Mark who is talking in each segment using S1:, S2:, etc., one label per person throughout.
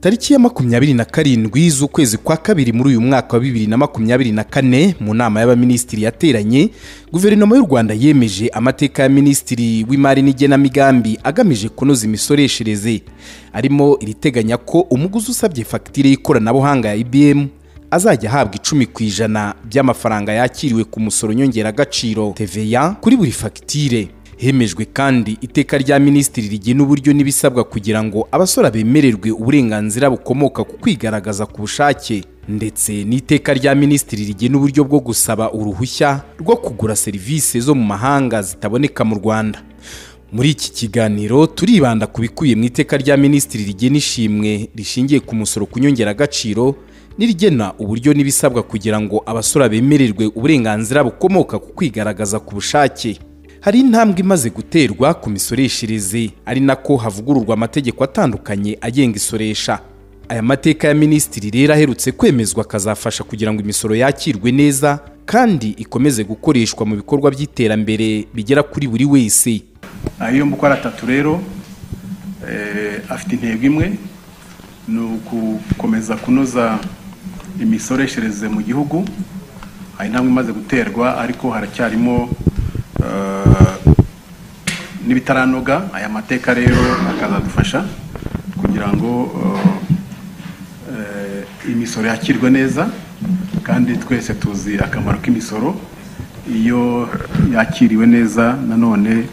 S1: Tariki ya 27 z'ukwezi kwa kabiri muri uyu mwaka wa 2024, mu nama y'abaminisitiri yateranye, Guverinoma y'u Rwanda yemeje amateka ya Minisitiri w'Imari n'Igenamigambi agamije kunoza imisoreshereze, arimo iriteganya ko umuguzi usabye fagitire y'ikoranabuhanga ya EBM azajya ahabwa 10% by'amafaranga yakiriwe ku musoro nyongeragaciro TVA kuri buri fagitire. Hemejwe kandi iteka rya Minisitiri rigena uburyo n'ibisabwa kugira ngo abasora bemererwe uburenganzira bukomoka ku kwigaragaza ku bushake, ndetse n'iteka rya Minisitiri rigena uburyo bwo gusaba uruhushya rwo kugura serivisi zo mu mahanga zitaboneka mu Rwanda. Muri iki kiganiro turibanda ku bikubiye mu iteka rya Minisitiri rigena ishimwe rishingiye ku musoro ku nyongeragaciro n'irigena uburyo n'ibisabwa kugira ngo abasora bemererwe uburenganzira bukomoka ku kwigaragaza ku bushake. Hari intambwe imaze guterwa ku misoreshereze, ari nako havugururwa amategeko atandukanye agenga isoresha. Aya mateka ya Minisitiri rero aherutse kwemezwa akazafasha kugira ngo imisoro yakirwe neza kandi ikomeze gukoreshwa mu bikorwa by'iterambere bigera kuri buri wese.
S2: Ayo uko ari atatu rero afite intego imwe, ni ugukomeza kunoza imisoreshereze mu gihugu. Hari intambwe imaze guterwa, ariko haracyarimo n'ibitaranoga. Aya mateka rero akazadufasha kugira ngo imisoro yakirwe neza, kandi twese tuzi akamaro k'imisoro. Iyo yakiriwe neza nanone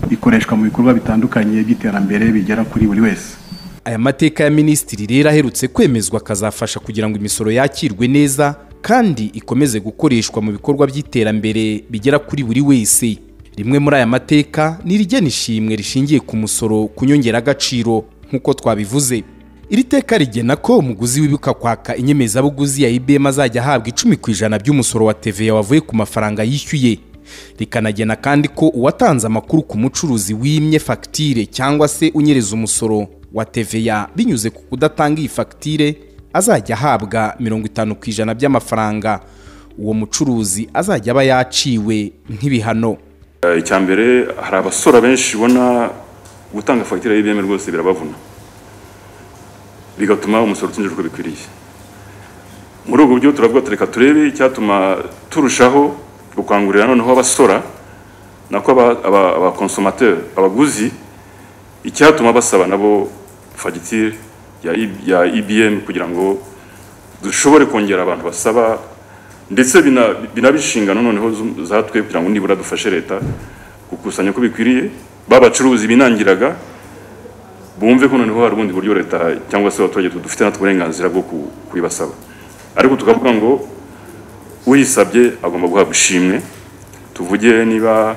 S2: ikoreshwa mu bikorwa bitandukanye by'iterambere bigera kuri buri wese.
S1: Aya mateka ya Minisitiri rero aherutse kwemezwa akazafasha kugira ngo imisoro yakirwe neza kandi ikomeze gukoreshwa mu bikorwa by'iterambere bigera kuri buri wese. Rimwe muri aya mateka ni irigena ishimwe rishingiye ku musoro ku nyongeragaciro nk'uko twabivuze. Iri teka rigena ko umuguzi wibuka kwaka inyemezabuguzi ya EBM azajya ahabwa 10% by'umusoro wa TVA wavuye ku mafaranga yishyuye. Rikanagena kandi ko uwatanze amakuru ku mucuruzi wimye fagitire cyangwa se unyereza umusoro wa TVA binyuze ku kudatanga iyi fagitire azajya ahabwa 50% by'amafaranga uwo mucuruzi azajya aba yaciwe nk'ibihano.
S3: Icya mbere, hari abasora benshi ubona gutanga fagitire ya EBM rwose birabavuna, bigatuma umusoro utinjira uko bikwiriye. Muri ubwo buryo turavuga tureka turebe icyatuma turushaho gukangurira noneho abasora, nako abakonsomateur, abaguzi, icyatuma basaba nabo fagitire ya EBM kugira ngo dushobore kongera abantu basaba, ndetse binaba inshingano noneho zatwe kugira ngo nibura dufashe leta gukusanya uko bikwiriye. Babacuruzi binangiraga bumve ko noneho hari ubundi buryo leta cyangwa se abaturage dufite natwe uburenganzira bwo kubibasaba, ariko tukavuga ngo uyisabye agomba guhabwa ishimwe. Tuvuge niba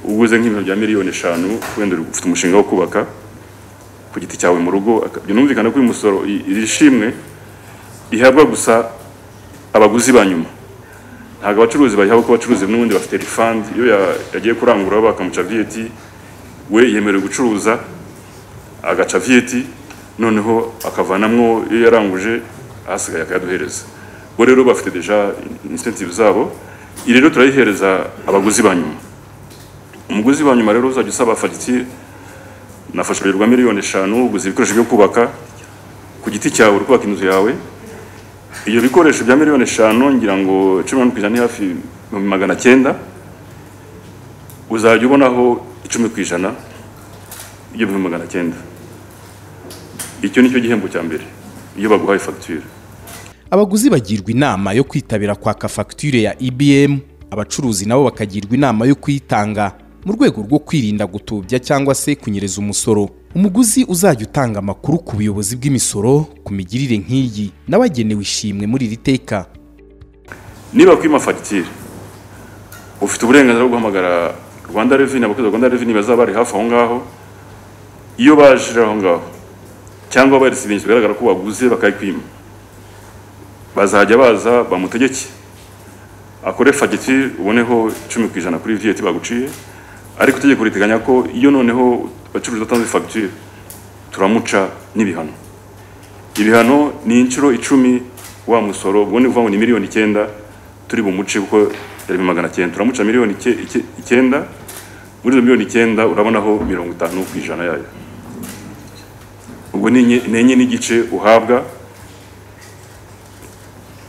S3: uguze nk'ibintu bya 5 miliyoni, wenda ufite umushinga wo kubaka ku giti cyawe mu rugo, binumvikana ko uyu musoro, iri shimwe rihabwa gusa abaguzi ba nyuma, ntabwo abacuruzi bayihabwa, kuko abacuruzi n'ubundi bafite refund. Iyo yagiye kurangura bakamuca VAT, we yemerewe gucuruza agaca VAT, noneho akavanamwo iyo yaranguje, ahasigaye akayaduhereza. Bo rero bafite déjà incentive zabo. Iri rero turayihereza abaguzi ba nyuma. Umuguzi wa nyuma rero uzajya usaba fagitire, nafashe urugero rwa 5 miliyoni, uguze ibikoresho byo kubaka ku giti cyawe, uri kubaka inzu yawe. Iyo bikoresho bya 5 miliyoni, ngira ngo 15% ni hafi 900,000, uzajya ubonaho 10% y'ibyo 900,000. Icyo nicyo gihembo cya mbere iyo baguhaye fagitire.
S1: Abaguzi bagirwa inama yo kwitabira kwaka fagitire ya EBM, abacuruzi nabo bakagirwa inama yo kuyitanga mu rwego rwo kwirinda gutubya cyangwa se kunyereza umusoro. Umuguzi uzajya utanga amakuru ku buyobozi bw'imisoro ku migirire nk'iyi nawe agenewe ishimwe muri iri teka.
S3: Niba kwima fagitire, ufite uburenganzira bwo guhamagara Rwanda Revenue. Abakozi ba Rwanda Revenue bazaba bari hafi aho ngaho. Iyo baje aho ngaho cyangwa beretse ibimenyetso bigaragara ko waguze bakayikwima, bazajya baza bamutegeke akore fagitire, uboneho 10% kuri VAT baguciye. Ariko itegeko riteganya ko iyo noneho abacuruzi batanze fagitire, turamuca n'ibihano. Ibihano ni inshuro 10 wa musoro. Ubwo ni ukuvuga ngo ni 9 miliyoni turi bumuce, kuko yari 900,000, turamuca 9 miliyoni. Muri izo 9 miliyoni urabonaho 50% yayo. Ubwo Ubwo ni 4.5 uhabwa,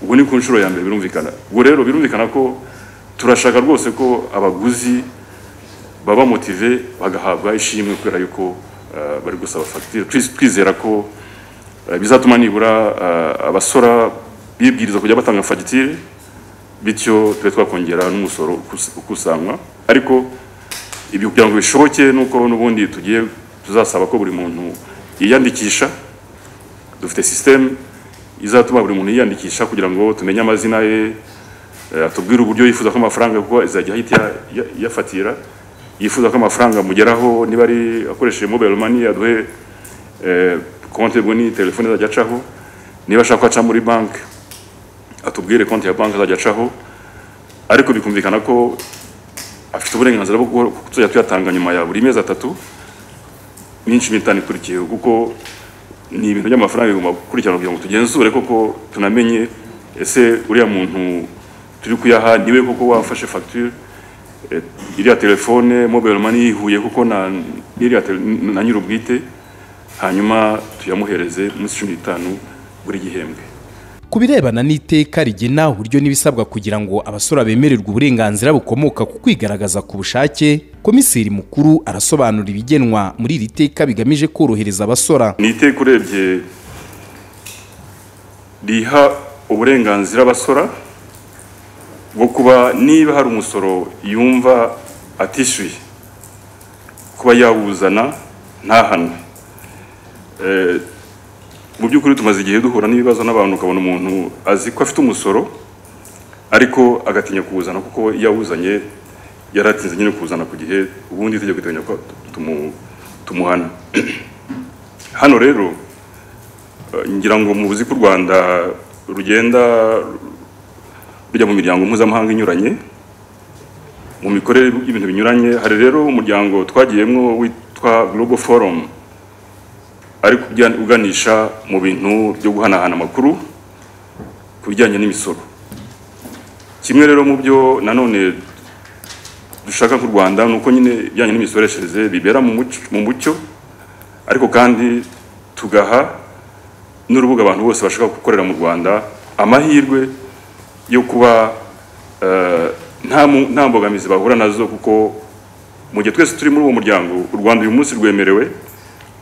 S3: ubwo ni ku nshuro ya mbere birumvikana. Ubwo rero birumvikana ko turashaka rwose ko abaguzi baba motive bagahabwa ishimwe kubera yuko bari gusaba fagitire. Twizera ko bizatuma nibura abasora bibwiriza kujya batanga fagitire, bityo tube twakongera n'umusoro ukusanywa. Ariko ibyo kugira ngo bishoboke nuko n'ubundi tugiye tuzasaba ko buri muntu yiyandikisha. Dufite system izatuma buri muntu yiyandikisha kugira ngo tumenye amazina ye, atubwire uburyo yifuza ko amafaranga, kuko izajya ahita yafatira, yifuza ko amafaranga mugeraho, niba ari akoresheje mobile money aduhe konti, ubwo ni telefone azajya acaho, niba ashaka ko aca muri banki atubwire konti ya banki azajya acaho. Ariko bikumvikana ko afite uburenganzira bwo kuzajya tuyatanga nyuma ya buri mezi 3 n'inshuro 5 ikurikiyeho, kuko ni ibintu by'amafaranga bigomba gukurikirana kugira ngo tugenzure koko tunamenye ese uriya muntu turi kuyaha niwe koko wafashe facture, iriya telefone mobile money yihuye kuko na na nyir'ubwite, hanyuma tuyamuhereze munsi 15 buri gihembwe.
S1: Ku birebana n'iteka rigena uburyo n'ibisabwa kugira ngo abasora bemererwe uburenganzira bukomoka ku kwigaragaza ku bushake, komiseri mukuru arasobanura ibigenwa muri iri teka bigamije korohereza abasora.
S3: Ni iteka urebye riha uburenganzira abasora bwo kuba niba hari umusoro yumva atishyuye kuba yawuzana ntahanwe. Mu by'ukuri tumaze igihe duhura n'ibibazo n'abantu, ukabona umuntu azi ko afite umusoro ariko agatinya kuwuzana kuko yawuzanye yaratinze nyine kuwuzana ku gihe, ubundi itegeko riteganya ko tumuhana. Hano rero ngira ngo mubuzi ko u Rwanda rugenda rujya mu miryango mpuzamahanga inyuranye mu mikorere y'ibintu binyuranye. Hari rero umuryango twagiyemo witwa Global Forum, ariko uganisha mu bintu byo guhanahana amakuru ku bijyanye n'imisoro. Kimwe rero mu byo nanone dushaka ku Rwanda nuko nyine ibijyanye n'imisoreshereze bibera mu mucyo, ariko kandi tugaha n'urubuga abantu bose bashaka gukorera mu Rwanda amahirwe yo kuba nta mbogamizi bahura nazo, kuko mu gihe twese turi muri uwo muryango, u Rwanda uyu munsi rwemerewe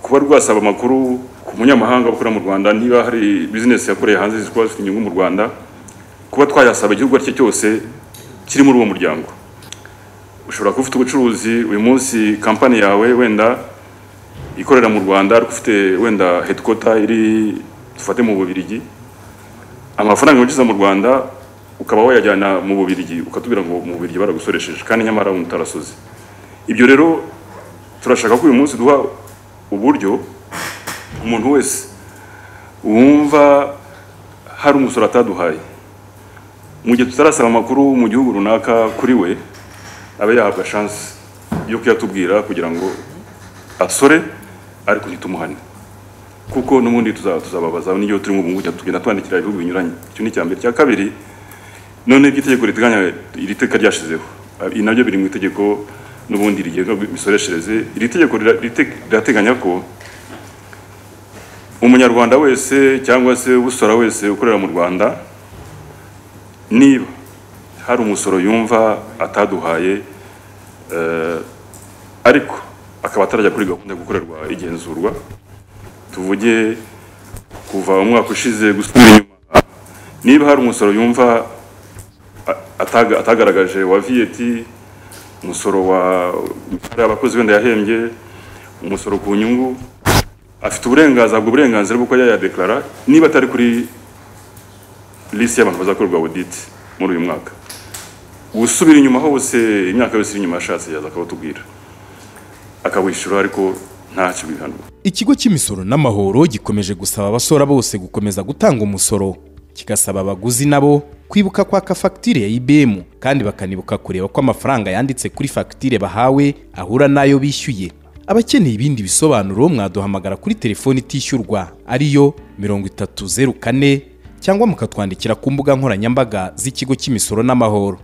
S3: kuba rwasaba amakuru ku munyamahanga ukora mu Rwanda, niba hari business yakoreye hanze zikuba zifite inyungu mu Rwanda, kuba twayasaba igihugu aricyo cyose kiri muri uwo muryango. Ushobora kuba ufite ubucuruzi uyu munsi, kampani yawe wenda ikorera mu Rwanda ariko ufite wenda headquarter iri dufate mu Bubiligi, amafaranga winjiza mu Rwanda ukaba wayajyana mu Bubiligi ukatubwira ngo mu Bubiligi baragusoresheje kandi nyamara utarasoze. Ibyo rero turashaka ko uyu munsi duha uburyo umuntu wese wumva hari umusoro ataduhaye, mu gihe tutarasaba amakuru mu gihugu runaka kuri we, abe yahabwa chance yo kuyatubwira kugira ngo asore ariko ntitumuhane, kuko n'ubundi tuzababaza n'iyo turi mu bungu tugenda twandikira ibihugu binyuranye. Icyo ni icya mbere. Icya kabiri, none itegeko riteganya iri teka ryashizeho, ibi nabyo biri mu itegeko n'ubundi rigenga imisoreshereze. Iri tegeko rirateganya ko umunyarwanda wese cyangwa se usora wese ukorera mu Rwanda, niba hari umusoro yumva ataduhaye ariko akaba atarajya kuri gahunda yo gukorerwa igenzurwa, tuvuge kuva umwaka ushize gusubira inyuma, niba hari umusoro yumva atagaragaje wa VAT, umusoro wa abakozi wenda yahembye, umusoro ku nyungu, afite uburenganzira bwo yayadeklara niba atari kuri list y'abantu bazakorerwa audit muri uyu mwaka. Gusubira inyuma hose, imyaka yose inyuma yashatse yaza akabatubwira akawishura, ariko ntacyo bihano.
S1: Ikigo cy'imisoro n'amahoro gikomeje gusaba abasora bose gukomeza gutanga umusoro, kigasaba abaguzi nabo kwibuka kwaka fagitire ya IBM kandi bakanibuka kureba ko amafaranga yanditse kuri fagitire bahawe ahura nayo bishyuye. Abakeneye ibindi bisobanuro mwaduhamagara kuri telefoni itishyurwa ariyo 3004 cyangwa mukatwandikira ku mbuga nkoranyambaga z'ikigo cy'imisoro n'amahoro.